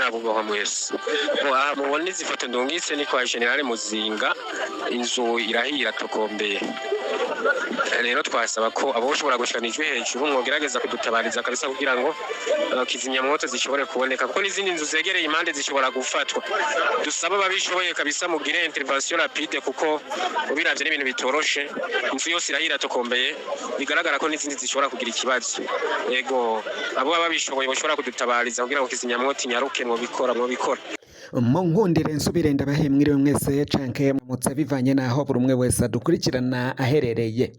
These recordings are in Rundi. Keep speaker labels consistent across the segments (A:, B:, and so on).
A: N'abubahwa mwese. Aha mubona izi foto ndungitse ni kwa General Muzinga, inzu irahiye, iratokombeye. Rero twasaba ko abo ushobora gushikana ijwi hejuru mwogerageza kudutabariza kabisa kugira ngo kizimyamwoto zishobore kuboneka, kuko n'izindi nzu zegereye impande zishobora gufatwa. Dusaba ababishoboye kabisa mugire intervention rapide, kuko ubiravye n'ibintu bitoroshe. Inzu yose irahiye, iratokombeye, bigaragara ko n'izindi zishobora kugira ikibazo. Yego, abo baba babishoboye bashobora kudutabariza kugira ngo kizimyamwoto inyaruke, mwobikora, mwobikora.
B: Mu nkundire nsubire ndabahe mwiriwe mwese canke mutse, bivanye naho buri umwe wese adukurikirana aherereye.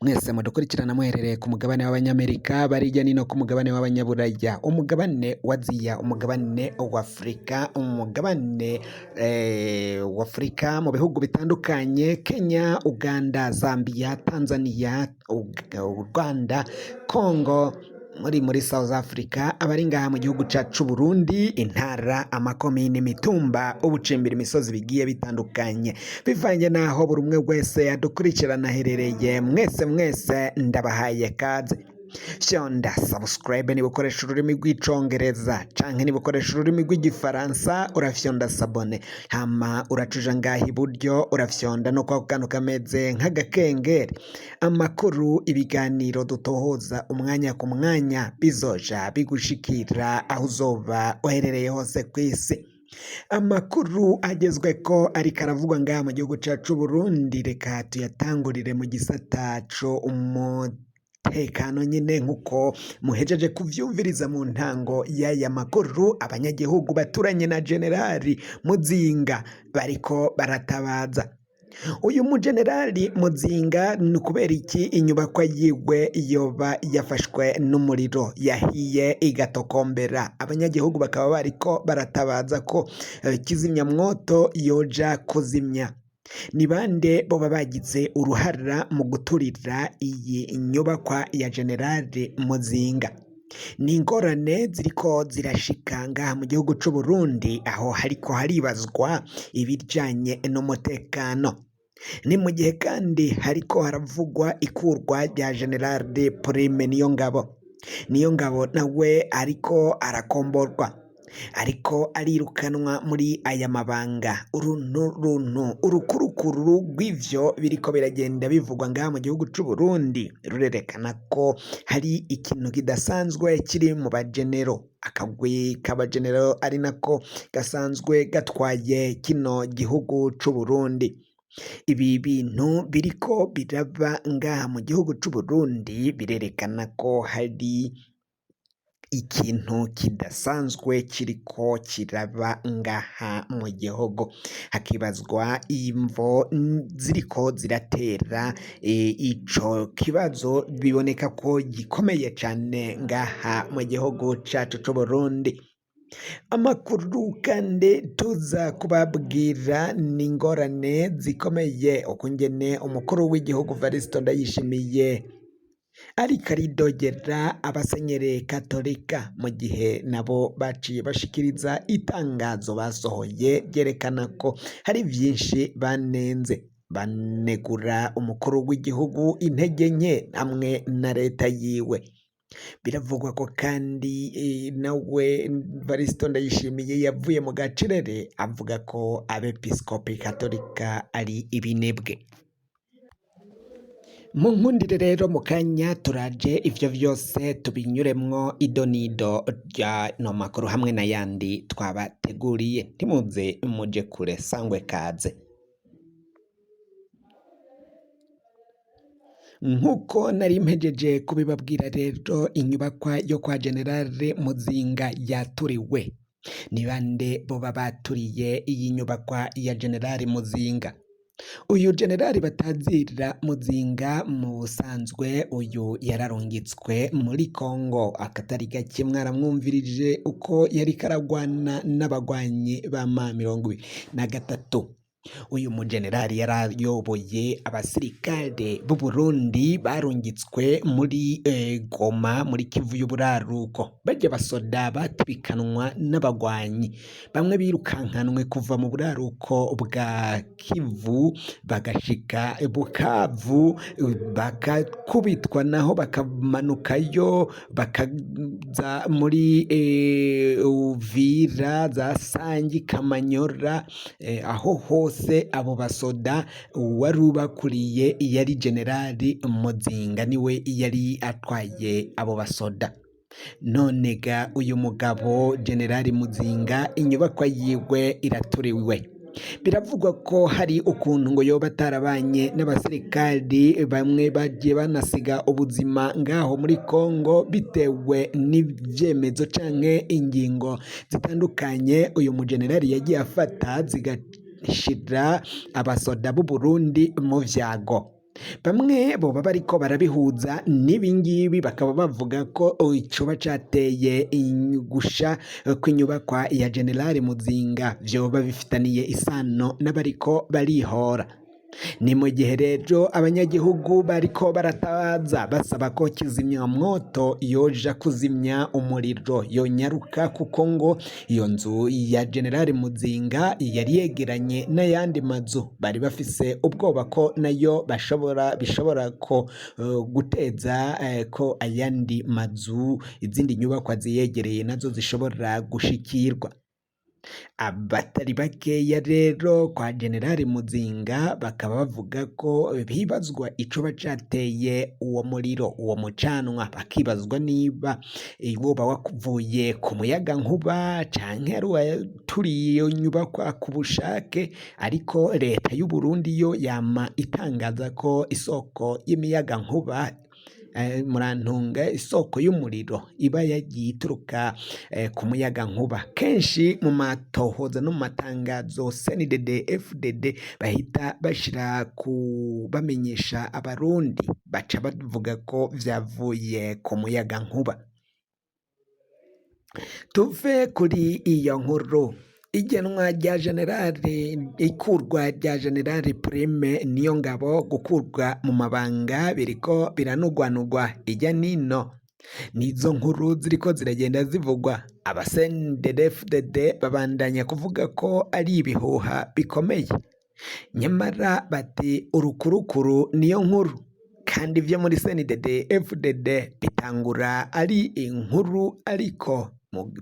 B: Mwese mudukurikirana muherereye ku mugabane w'Abanyamerika, bari hirya nino ku mugabane w'Abanyaburaya, umugabane wa Aziya, umugabane wa Afurika, umugabane wa Afurika mu bihugu bitandukanye: Kenya, Uganda, Zambia, Tanzania, Rwanda, Congo, muri South Africa, abari ngaha mu gihugu cacu Burundi, intara, amakomine, imitumba, ubucimbira, imisozi bigiye bitandukanye, bivanye naho buri umwe wese adukurikirana aherereye. Mwese mwese ndabahaye kaze. Fyonda subscribe niba ukoresha ururimi rw'Icongereza, canke niba ukoresha ururimi rw'Igifaransa urafyonda s'abonner, hama uracuja ngaha iburyo, urafyonda no kwa kantu kameze nk'agakengeri. Amakuru, ibiganiro dutohoza umwanya ku mwanya bizoja bigushikira aho uzoba uherereye hose kw'isi. Amakuru agezweko ariko aravugwa ngaha mu gihugu cacu Burundi, reka tuyatangurire mu gisata co umutekano nyine. Nkuko muhejeje kuvyumviriza mu ntango y'aya makuru, abanyagihugu baturanye na Generali Muzinga bariko baratabaza. Uyu mugenerali Muzinga ni ukubera iki inyubakwa yiwe yoba yafashwe n'umuriro, yahiye igatokombera, abanyagihugu bakaba bariko baratabaza ko kizimyamwoto yoja kuzimya? Ni bande boba bagize uruhara mu guturira iyi nyubakwa ya Generali Muzinga? Ni ingorane ziriko zirashika ngaha mu gihugu c'u Burundi, aho hariko haribazwa ibijanye n'umutekano. Ni mu gihe kandi hariko haravugwa ikurwa rya General Prime Niyongabo. Niyongabo nawe ariko arakomborwa, ariko arirukanwa muri aya mabanga. Uruntu runtu, urukurukuru rw'ivyo biriko biragenda bivugwa ngaha mu gihugu c'u Burundi rurerekana ko hari ikintu kidasanzwe kiri mu bagenero, akagwi k'abagenero ari nako gasanzwe gatwaye kino gihugu c'u Burundi. Ibi bintu biriko biraba ngaha mu gihugu c'u Burundi birerekana ko hari ikintu kidasanzwe kiriko kiraba ngaha mu gihugu, hakibazwa imvo ziriko ziratera ico kibazo biboneka ko gikomeye cane ngaha mu gihugu cacu c'Uburundi. Amakuru kandi tuza kubabwira ni ingorane zikomeye ukungene umukuru w'igihugu Varisito Ndayishimiye ariko aridogera abasenyeri katolika, mu gihe nabo baciye bashikiriza itangazo basohoye ryerekana ko hari vyinshi banenze, banegura umukuru w'igihugu intege nke hamwe na leta yiwe. Biravugwa ko kandi nawe Varisito Ndayishimiye yavuye mu gacerere avuga ko abepiskopi katolika ari ibinebwe. Mu nkundire rero, mu kanya turaje ivyo vyose tubinyuremwo idonido rya no makuru hamwe n'ayandi twabateguriye. Ntimuze muje kure, sangwe kaze. Nk'uko nari mpejeje kubibabwira rero, inyubakwa yo kwa Generale Muzinga yaturiwe. Ni bande boba baturiye iyi nyubakwa ya Generale Muzinga? Uyu generali batazirira Muzinga, mu busanzwe uyu yararungitswe muri Kongo akatari gake, mwaramwumvirije uko yariko aragwana n'abagwanyi ba M23. Uyu mujenerali yarayoboye abasirikare b'u Burundi barungitswe muri Goma muri Kivu y'uburaruko. Barya basoda batibikanwa n'abagwanyi, bamwe birukankanwe kuva mu buraruko bwa Kivu bagashika Bukavu, bakakubitwa naho bakamanukayo bakaza muri Uvira za Sangi, Kamanyora, aho hose abo basoda uwari ubakuriye yari generali Muzinga, niwe yari atwaye abo basoda. None ga uyu mugabo generali Muzinga inyubakwa yiwe iraturiwe. Biravugwa ko hari ukuntu ngo yoba atarabanye n'abasirikari bamwe bagiye banasiga ubuzima ngaho muri Kongo bitewe n'ivyemezo canke ingingo zitandukanye uyu mujenerali yagiye afata zigashira abasoda b'u Burundi mu vyago. Bamwe boba bariko barabihuza n'ibingibi bakaba bavuga ko icoba cateye gusha kw'inyubakwa ya generali Muzinga vyoba bifitaniye isano n'abariko barihora. Ni mu gihe rero abanyagihugu bariko baratabaza basaba ko kizimyamwoto yoja kuzimya umuriro yonyaruka, kuko ngo iyo nzu ya generali Muzinga yari yegeranye n'ayandi mazu, bari bafise ubwoba ko nayo bashobora bishobora ko guteza ko ayandi mazu izindi nyubakwa ziyegereye nazo zishobora gushikirwa. Abatari bakeya rero kwa generali Muzinga bakaba bavuga ko bibazwa icoba cateye uwo muriro, uwo mucanwa, bakibazwa niba woba wavuye ku muyagankuba canke ari uwaturiye iyo nyubakwa ku bushake, ariko leta y'u Burundi yo yama itangaza ko isoko y'imiyagankuba murantunga isoko y'umuriro iba yagiye ituruka ku muyagankuba. Kenshi mu matohoza no mu matangazo CNDD FDD bahita bashira ku bamenyesha abarundi, baca bavuga ko vyavuye ku muyagankuba. Tuve kuri iyo nkuru. Igenwa rya generali, ikurwa rya generali Prime Niyongabo gukurwa mu mabanga biriko biranugwanugwa ijya nino. Nizo nkuru ziriko ziragenda zivugwa. Aba CNDD-FDD babandanya kuvuga ko ari ibihuha bikomeye. Nyamara bati urukurukuru niyo nkuru. Kandi ivyo muri CNDD FDD bitangura ari inkuru ariko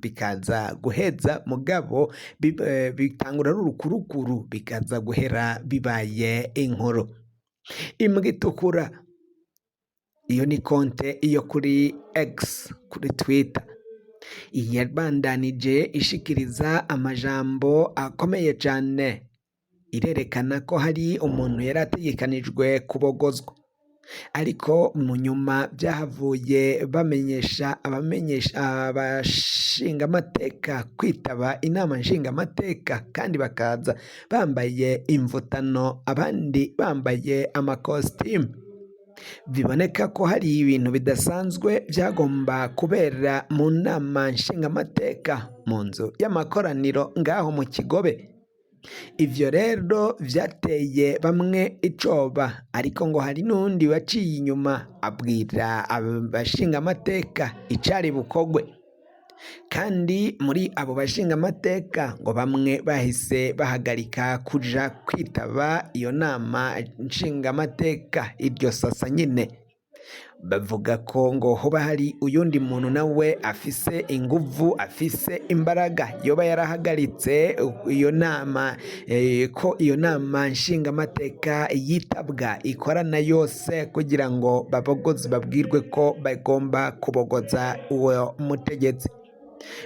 B: bikaza guheza mugabo bitangura ari urukurukuru bikaza guhera bibaye inkuru. Imbwa itukura iyo ni konte yo kuri X kuri Twitter yabandanije ishikiriza amajambo akomeye cane, irerekana ko hari umuntu yari ategekanijwe kubogozwa, ariko mu nyuma byahavuye bamenyesha abamenyesha abashingamateka kwitaba inama nshingamateka, kandi bakaza bambaye imvutano abandi bambaye amakositimu. Biboneka ko hari ibintu bidasanzwe byagomba kubera mu nama nshingamateka mu nzu y'amakoraniro ngaho mu Kigobe. Ivyo rero vyateye bamwe icoba, ariko ngo hari n'undi waciye inyuma abwira abashingamateka icari bukogwe. Kandi muri abo bashingamateka ngo bamwe bahise bahagarika kuja kwitaba iyo nama nshingamateka iryo sasa nyine. Bavuga ko ngo hoba hari uyundi muntu nawe afise inguvu, afise imbaraga yoba yarahagaritse iyo nama, ko iyo nama nshingamateka yitabwa ikorana yose kugira ngo babogoze, babwirwe ko bagomba kubogoza uwo mutegetsi.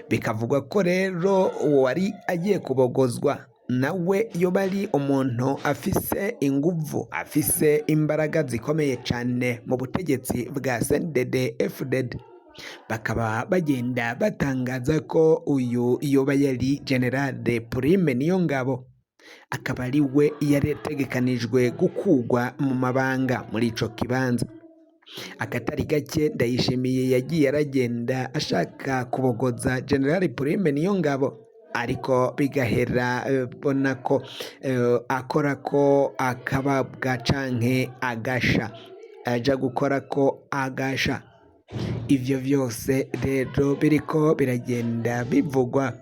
B: Bikavugwa ko rero uwo wari agiye kubogozwa nawe yoba ari umuntu afise inguvu, afise imbaraga zikomeye cane mu butegetsi bwa CNDD FDD. Bakaba bagenda batangaza ko uyu yoba yari General Prime Niyongabo, akaba ari we yari ategekanijwe gukurwa mu mabanga muri ico kibanza. Akatari gake Ndayishimiye yagiye aragenda ashaka kubogoza General Prime Niyongabo, Ariko bigahera bona ko akora ko akababwa canke agasha, aja gukora ko agasha. Ivyo vyose rero biriko biragenda bivugwa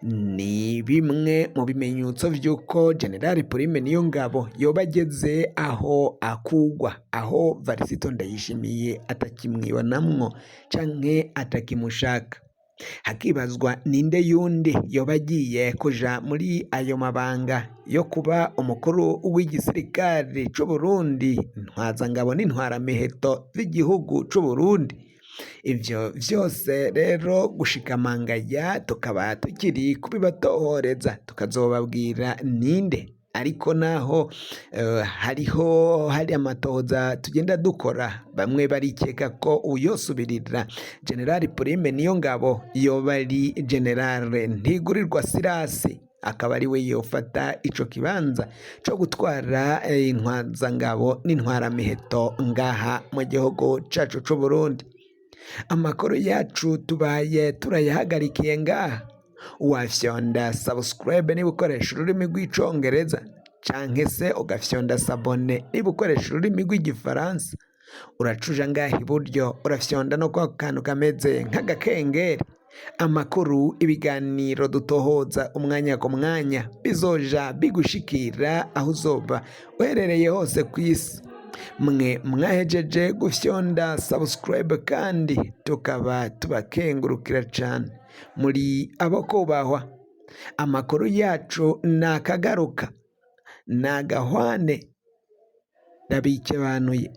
B: ni bimwe mu bimenyetso vy'uko General Prime Niyongabo yoba ageze aho akugwa, aho Varisito Ndayishimiye atakimwibonamwo canke atakimushaka. Hakibazwa ninde yundi yoba agiye kuja muri ayo mabanga yo kuba umukuru w'igisirikare c'Uburundi, intwazangabo n'intwaramiheto z'igihugu c'Uburundi. Ivyo vyose rero gushikamangaya tukaba tukiri kubibatohoreza, tukazobabwira ninde. Ariko naho hariho hari amatohoza tugenda dukora, bamwe barikeka ko uyosubirira General Prime Niyongabo yoba ari General Ntigurirwa Sirasi, akaba ari we yofata ico kibanza co gutwara intwazangabo n'intwaramiheto ngaha mu gihugu cacu c'Uburundi. Amakuru yacu tubaye turayahagarikiye ngaha. Wafyonda subscribe niba ukoresha ururimi rw'icongereza, canke se ugafyonda s'abonner niba ukoresha ururimi rw'igifaransa. Uracuja ngaha iburyo, urafyonda no kwa kantu kameze nk'agakengeri. Amakuru, ibiganiro dutohoza umwanya ku mwanya bizoja bigushikira aho uzoba uherereye hose kw'isi. Mwe mwahejeje gufyonda subscribe kandi tukaba tubakengurukira cane, muri abo kubahwa. Amakuru yacu nakagaruka, nagahwane, ndabikebanuye.